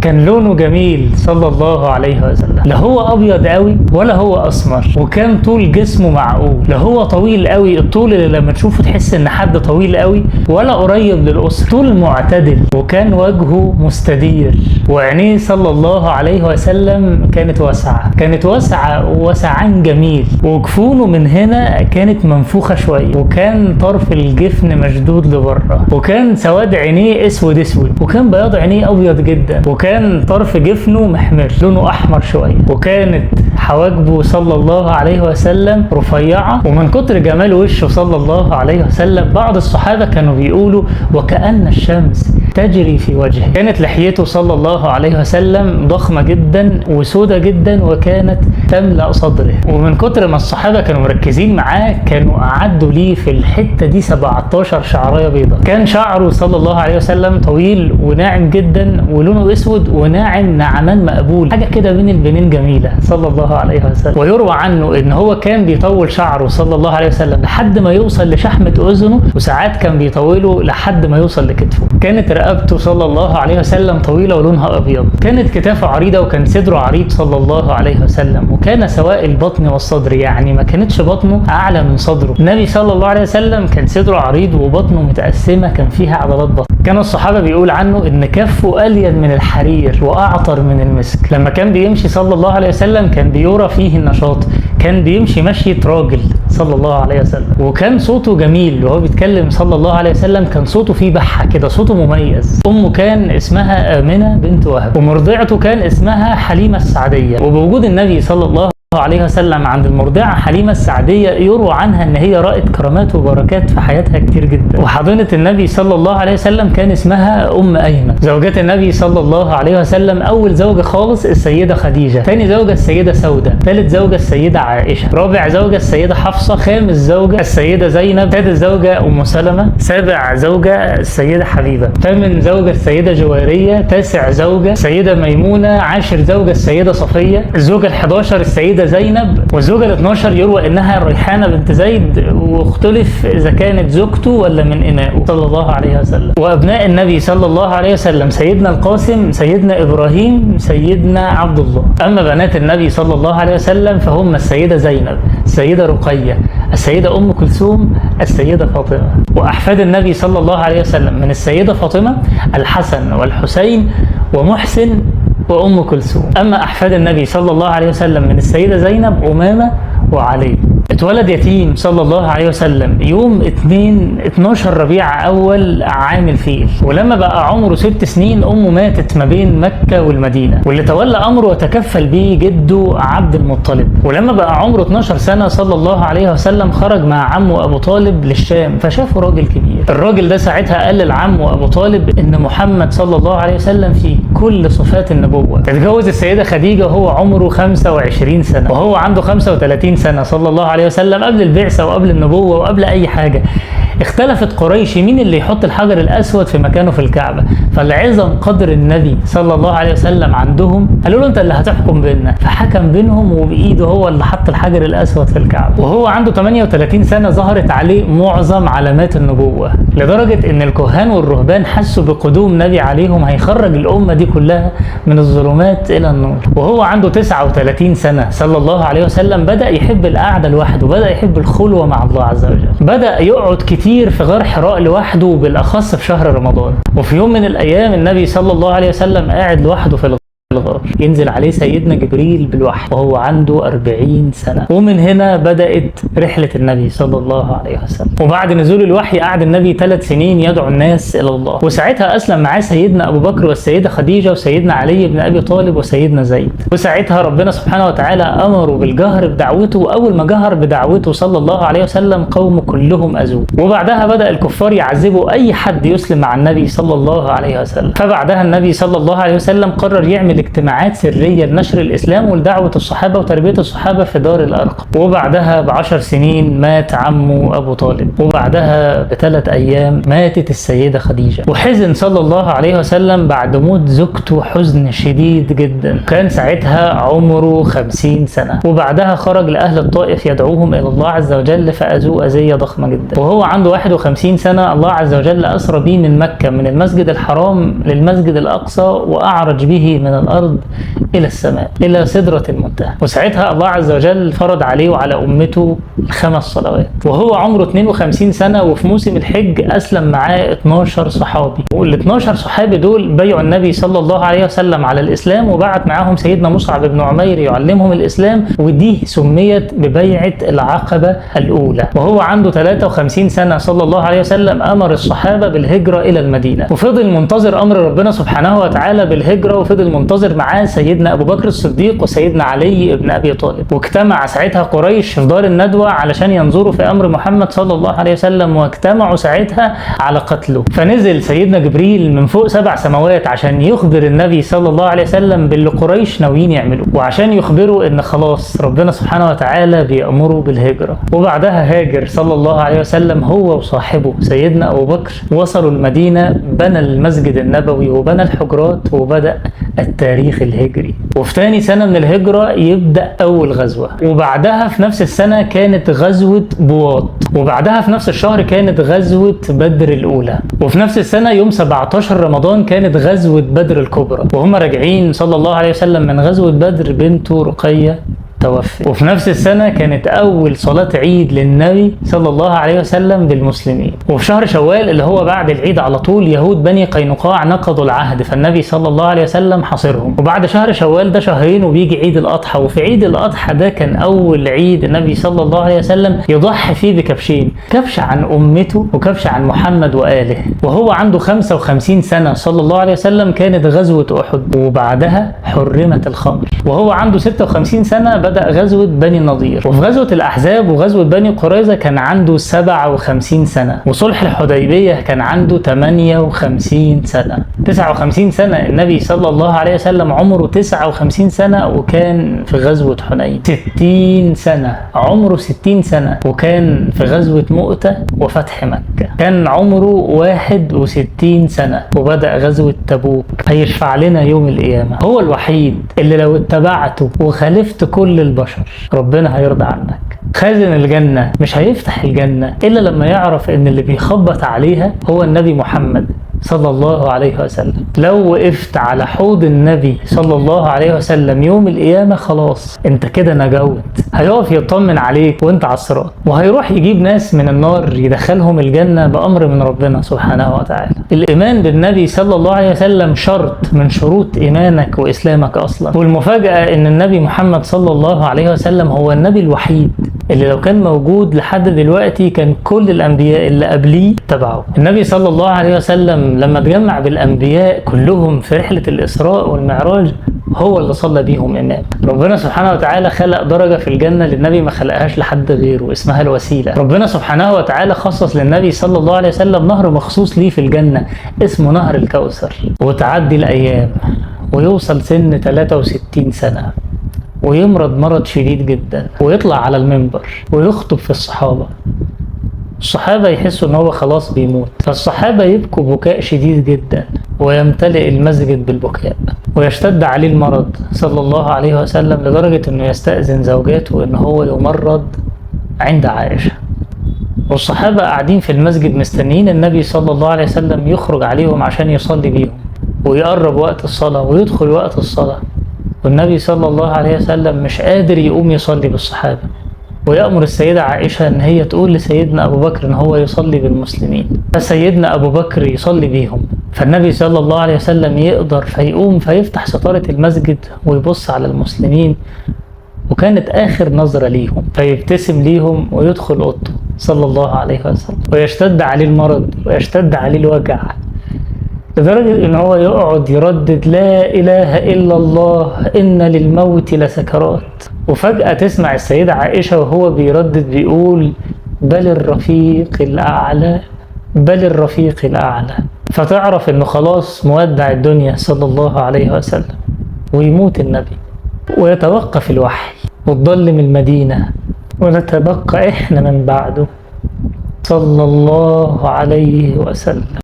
كان لونه جميل صلى الله عليه وسلم، لا هو ابيض قوي ولا هو اسمر، وكان طول جسمه معقول، لا هو طويل قوي الطول اللي لما تشوفه تحس ان حد طويل قوي، ولا قريب للقصر، طول معتدل. وكان وجهه مستدير، وعينيه صلى الله عليه وسلم كانت واسعة، كانت واسعة وسعان جميل، وجفونه من هنا كانت منفوخة شوية، وكان طرف الجفن مشدود لبره، وكان سواد عينيه اسود اسود، وكان بياض عينيه ابيض جدا، وكان طرف جفنه محمر لونه احمر شوية، وكانت حواجبه صلى الله عليه وسلم رفيعة. ومن كتر جمال وشه صلى الله عليه وسلم بعض الصحابة كانوا بيقولوا وكأن الشمس تجري في وجهه. كانت لحيته صلى الله عليه وسلم ضخمة جدا وسودة جدا، وكانت تملأ صدره. ومن كتر ما الصحابة كانوا مركزين معاه كانوا أعدوا ليه في الحتة دي 17 شعراية بيضاء. كان شعره صلى الله عليه وسلم طويل وناعم جدا، ولونه اسود وناعم نعمان مقبول، حاجة كده بين البنين جميلة صلى الله عليه وسلم. ويروى عنه ان هو كان بيطول شعره صلى الله عليه وسلم لحد ما يوصل لشحمة اذنه، وساعات كان بيطوله لحد ما يوصل لكتفه. كانت رقبته صلى الله عليه وسلم طويلة ولونها أبيض، كانت كتافه عريضة وكان صدره عريض صلى الله عليه وسلم، وكان سواء البطن والصدر، يعني ما كانتش بطنه أعلى من صدره. النبي صلى الله عليه وسلم كان صدره عريض وبطنه متقسمة، كان فيها عضلات بطن. كانوا الصحابة بيقول عنه إن كفه ألين من الحرير وأعطر من المسك. لما كان بيمشي صلى الله عليه وسلم كان بيرى فيه النشاط، كان بيمشي مشية راجل صلى الله عليه وسلم، وكان صوته جميل وهو بيتكلم صلى الله عليه وسلم، كان صوته فيه بحة كده، صوته مميز. أمه كان اسمها آمنة بنت وهب، ومرضعته كان اسمها حليمة السعدية. وبوجود النبي صلى الله عليه وسلم عند المرضعة حليمة السعدية يروى عنها ان هي رأت كرامات وبركات في حياتها كتير جدا. وحاضنة النبي صلى الله عليه وسلم كان اسمها ام ايمن. زوجات النبي صلى الله عليه وسلم، اول زوجة خالص السيدة خديجة، ثاني زوجة السيدة سودة، ثالث زوجة السيدة عائشة، رابع زوجة السيدة حفصة، خامس زوجة السيدة زينب، سادس زوجة ام سلمة، سابع زوجة السيدة حبيبة، ثامن زوجة السيدة جويرية، تاسع زوجة السيدة ميمونة، عاشر زوجة السيدة صفية، الزوجة ال11 السيدة زينب، والزوجة ال12 يروى انها الريحانة بنت زيد، واختلف اذا كانت زوجته ولا من انائه صلى الله عليه وسلم. وابناء النبي صلى الله عليه وسلم سيدنا القاسم، سيدنا ابراهيم، سيدنا عبد الله. اما بنات النبي صلى الله عليه وسلم فهم السيدة زينب، السيدة رقية، السيدة ام كلثوم، السيدة فاطمة. واحفاد النبي صلى الله عليه وسلم من السيدة فاطمة الحسن والحسين ومحسن وأم كلثوم. أما أحفاد النبي صلى الله عليه وسلم من السيدة زينب أمامة وعلي. اتولد يتيم صلى الله عليه وسلم يوم 12 ربيع أول عام الفيل، ولما بقى عمره 6 سنين أمه ماتت ما بين مكة والمدينة، واللي تولى أمره وتكفل به جده عبد المطلب. ولما بقى عمره 12 سنة صلى الله عليه وسلم خرج مع عمه أبو طالب للشام، فشافه راجل كبير. الراجل ده ساعتها قال لعمه أبو طالب إن محمد صلى الله عليه وسلم في كل صفات النبوة. اتجوز السيدة خديجة وهو عمره 25 سنة، وهو عنده 35 سنة صلى الله عليه وسلم، قبل البعثة وقبل النبوة وقبل أي حاجة. اختلفت قريش مين اللي يحط الحجر الأسود في مكانه في الكعبة، فالعظم قدر النبي صلى الله عليه وسلم عندهم قالوا له انت اللي هتحكم بيننا، فحكم بينهم وبإيده هو اللي حط الحجر الأسود في الكعبة. وهو عنده 38 سنة ظهرت عليه معظم علامات النبوة، لدرجة ان الكهان والرهبان حسوا بقدوم نبي عليهم هيخرج الأمة دي كلها من الظلمات إلى النور. وهو عنده 39 سنة صلى الله عليه وسلم بدأ يحب القعدة لوحده، بدأ يحب الخلوة مع الله عز وجل، بدأ يقعد كتير في غار حراء لوحده، وبالأخص في شهر رمضان. وفي يوم من الأيام النبي صلى الله عليه وسلم قاعد لوحده في الغار، ينزل عليه سيدنا جبريل بالوحي وهو عنده 40 سنة. ومن هنا بدأت رحلة النبي صلى الله عليه وسلم. وبعد نزول الوحي قعد النبي 3 سنين يدعو الناس إلى الله، وساعتها أسلم معاه سيدنا أبو بكر والسيدة خديجة وسيدنا علي بن أبي طالب وسيدنا زيد. وساعتها ربنا سبحانه وتعالى أمره بالجهر بدعوته، وأول ما جهر بدعوته صلى الله عليه وسلم قومه كلهم أذوه. وبعدها بدأ الكفار يعذبوا أي حد يسلم مع النبي صلى الله عليه وسلم. فبعدها النبي صلى الله عليه وسلم قرر يعمل اجتماعات سرية لنشر الإسلام ولدعوة الصحابة وتربية الصحابة في دار الأرقم. وبعدها ب10 سنين مات عمه أبو طالب، وبعدها ب3 أيام ماتت السيدة خديجة. وحزن صلى الله عليه وسلم بعد موت زوجته حزن شديد جدا، كان ساعتها عمره 50 سنة. وبعدها خرج لأهل الطائف يدعوهم إلى الله عز وجل، فأذوه أذية ضخمة جدا. وهو عنده 51 سنة الله عز وجل أسرى به من مكة، من المسجد الحرام للمسجد الأقصى، وأعرج به من الأرض إلى السماء إلى سدرة المنتهى. وساعتها الله عز وجل فرض عليه وعلى أمته ال5 صلوات. وهو عمره 52 سنة، وفي موسم الحج أسلم معاه 12 صحابي، وال 12 صحابي دول بيعوا النبي صلى الله عليه وسلم على الإسلام، وبعت معاهم سيدنا مصعب بن عمير يعلمهم الإسلام، ودي سميت ببيعة العقبة الأولى. وهو عنده 53 سنة صلى الله عليه وسلم أمر الصحابة بالهجرة إلى المدينة، وفضل منتظر أمر ربنا سبحانه وتعالى بالهجرة، وفضل منتظر معاه سيدنا أبو بكر الصديق وسيدنا علي بن أبي طالب. واجتمع ساعتها قريش في دار الندوة علشان ينظروا في أمر محمد صلى الله عليه وسلم، واجتمعوا ساعتها على قتله. فنزل سيدنا جبريل من فوق 7 سماوات عشان يخبر النبي صلى الله عليه وسلم باللي قريش ناويين يعملوه، وعشان يخبروا ان خلاص ربنا سبحانه وتعالى بيأمره بالهجرة. وبعدها هاجر صلى الله عليه وسلم هو وصاحبه سيدنا أبو بكر، وصلوا المدينة، بنى المسجد النبوي وبنى الحجرات، وبدأ التاريخ الهجري. وفي تاني سنة من الهجرة يبدأ أول غزوة، وبعدها في نفس السنة كانت غزوة بواط، وبعدها في نفس الشهر كانت غزوة بدر الأولى، وفي نفس السنة يوم 17 رمضان كانت غزوة بدر الكبرى. وهم راجعين صلى الله عليه وسلم من غزوة بدر بنته رقية توفت. وفي نفس السنة كانت أول صلاة عيد للنبي صلى الله عليه وسلم بالمسلمين. وفي شهر شوال اللي هو بعد العيد على طول يهود بني قينقاع نقضوا العهد، فالنبي صلى الله عليه وسلم حاصرهم. وبعد شهر شوال ده شهرين وبيجي عيد الأضحى، وفي عيد الأضحى ده كان أول عيد النبي صلى الله عليه وسلم يضحي فيه بكبشين، كبش عن أمته وكبش عن محمد وآله. وهو عنده 55 سنة صلى الله عليه وسلم كانت غزوة أحد، وبعدها حرمت الخمر. وهو عنده 56 سنة بدأ غزوة بني النضير. وفي غزوة الأحزاب وغزوة بني قريظة كان عنده 57 سنة، وصلح الحديبية كان عنده 58 سنة. 59 سنة النبي صلى الله عليه وسلم عمره 59 سنة وكان في غزوة حنين. 60 سنة عمره 60 سنة وكان في غزوة مؤتة وفتح مكة. كان عمره 61 سنة وبدأ غزوة تبوك. هيشفع لنا يوم القيامة. هو الوحيد اللي لو اتبعته وخالفت كل البشر ربنا هيرضى عنك. خازن الجنة مش هيفتح الجنة إلا لما يعرف إن اللي بيخبط عليها هو النبي محمد صلى الله عليه وسلم. لو وقفت على حوض النبي صلى الله عليه وسلم يوم القيامة خلاص انت كده نجوت. هيقف يطمن عليك وانت على الصراط، وهيروح يجيب ناس من النار يدخلهم الجنة بأمر من ربنا سبحانه وتعالى. الإيمان بالنبي صلى الله عليه وسلم شرط من شروط إيمانك وإسلامك أصلا. والمفاجأة إن النبي محمد صلى الله عليه وسلم هو النبي الوحيد اللي لو كان موجود لحد دلوقتي كان كل الأنبياء اللي قبليه تبعه. النبي صلى الله عليه وسلم لما اتجمع بالأنبياء كلهم في رحلة الإسراء والمعراج هو اللي صلى بيهم إمام. ربنا سبحانه وتعالى خلق درجة في الجنة للنبي ما خلقهاش لحد غيره، اسمها الوسيلة. ربنا سبحانه وتعالى خصص للنبي صلى الله عليه وسلم نهر مخصوص ليه في الجنة اسمه نهر الكوثر. وتعدي الأيام ويوصل سن 63 سنة ويمرض مرض شديد جدا، ويطلع على المنبر ويخطب في الصحابة. الصحابة يحسوا ان هو خلاص بيموت، فالصحابة يبكوا بكاء شديد جدا ويمتلئ المسجد بالبكاء، ويشتد عليه المرض صلى الله عليه وسلم لدرجة انه يستأذن زوجاته ان هو يمرض عند عائشة. والصحابة قاعدين في المسجد مستنيين النبي صلى الله عليه وسلم يخرج عليهم عشان يصلي بيهم، ويقرب وقت الصلاة ويدخل وقت الصلاة، والنبي صلى الله عليه وسلم مش قادر يقوم يصلي بالصحابة، ويأمر السيدة عائشة إن هي تقول لسيدنا أبو بكر إن هو يصلي بالمسلمين، فسيدنا أبو بكر يصلي بيهم. فالنبي صلى الله عليه وسلم يقدر فيقوم فيفتح ستارة المسجد ويبص على المسلمين، وكانت آخر نظرة ليهم، فيبتسم ليهم ويدخل أوضته صلى الله عليه وسلم. ويشتد عليه المرض ويشتد عليه الوجع لدرجة إن هو يقعد يردد لا إله إلا الله إن للموت لسكرات. وفجأة تسمع السيدة عائشة وهو بيردد بيقول بل الرفيق الأعلى بل الرفيق الأعلى، فتعرف إنه خلاص مودع الدنيا صلى الله عليه وسلم. ويموت النبي ويتوقف الوحي وتضلم المدينة ونتبقى إحنا من بعده صلى الله عليه وسلم.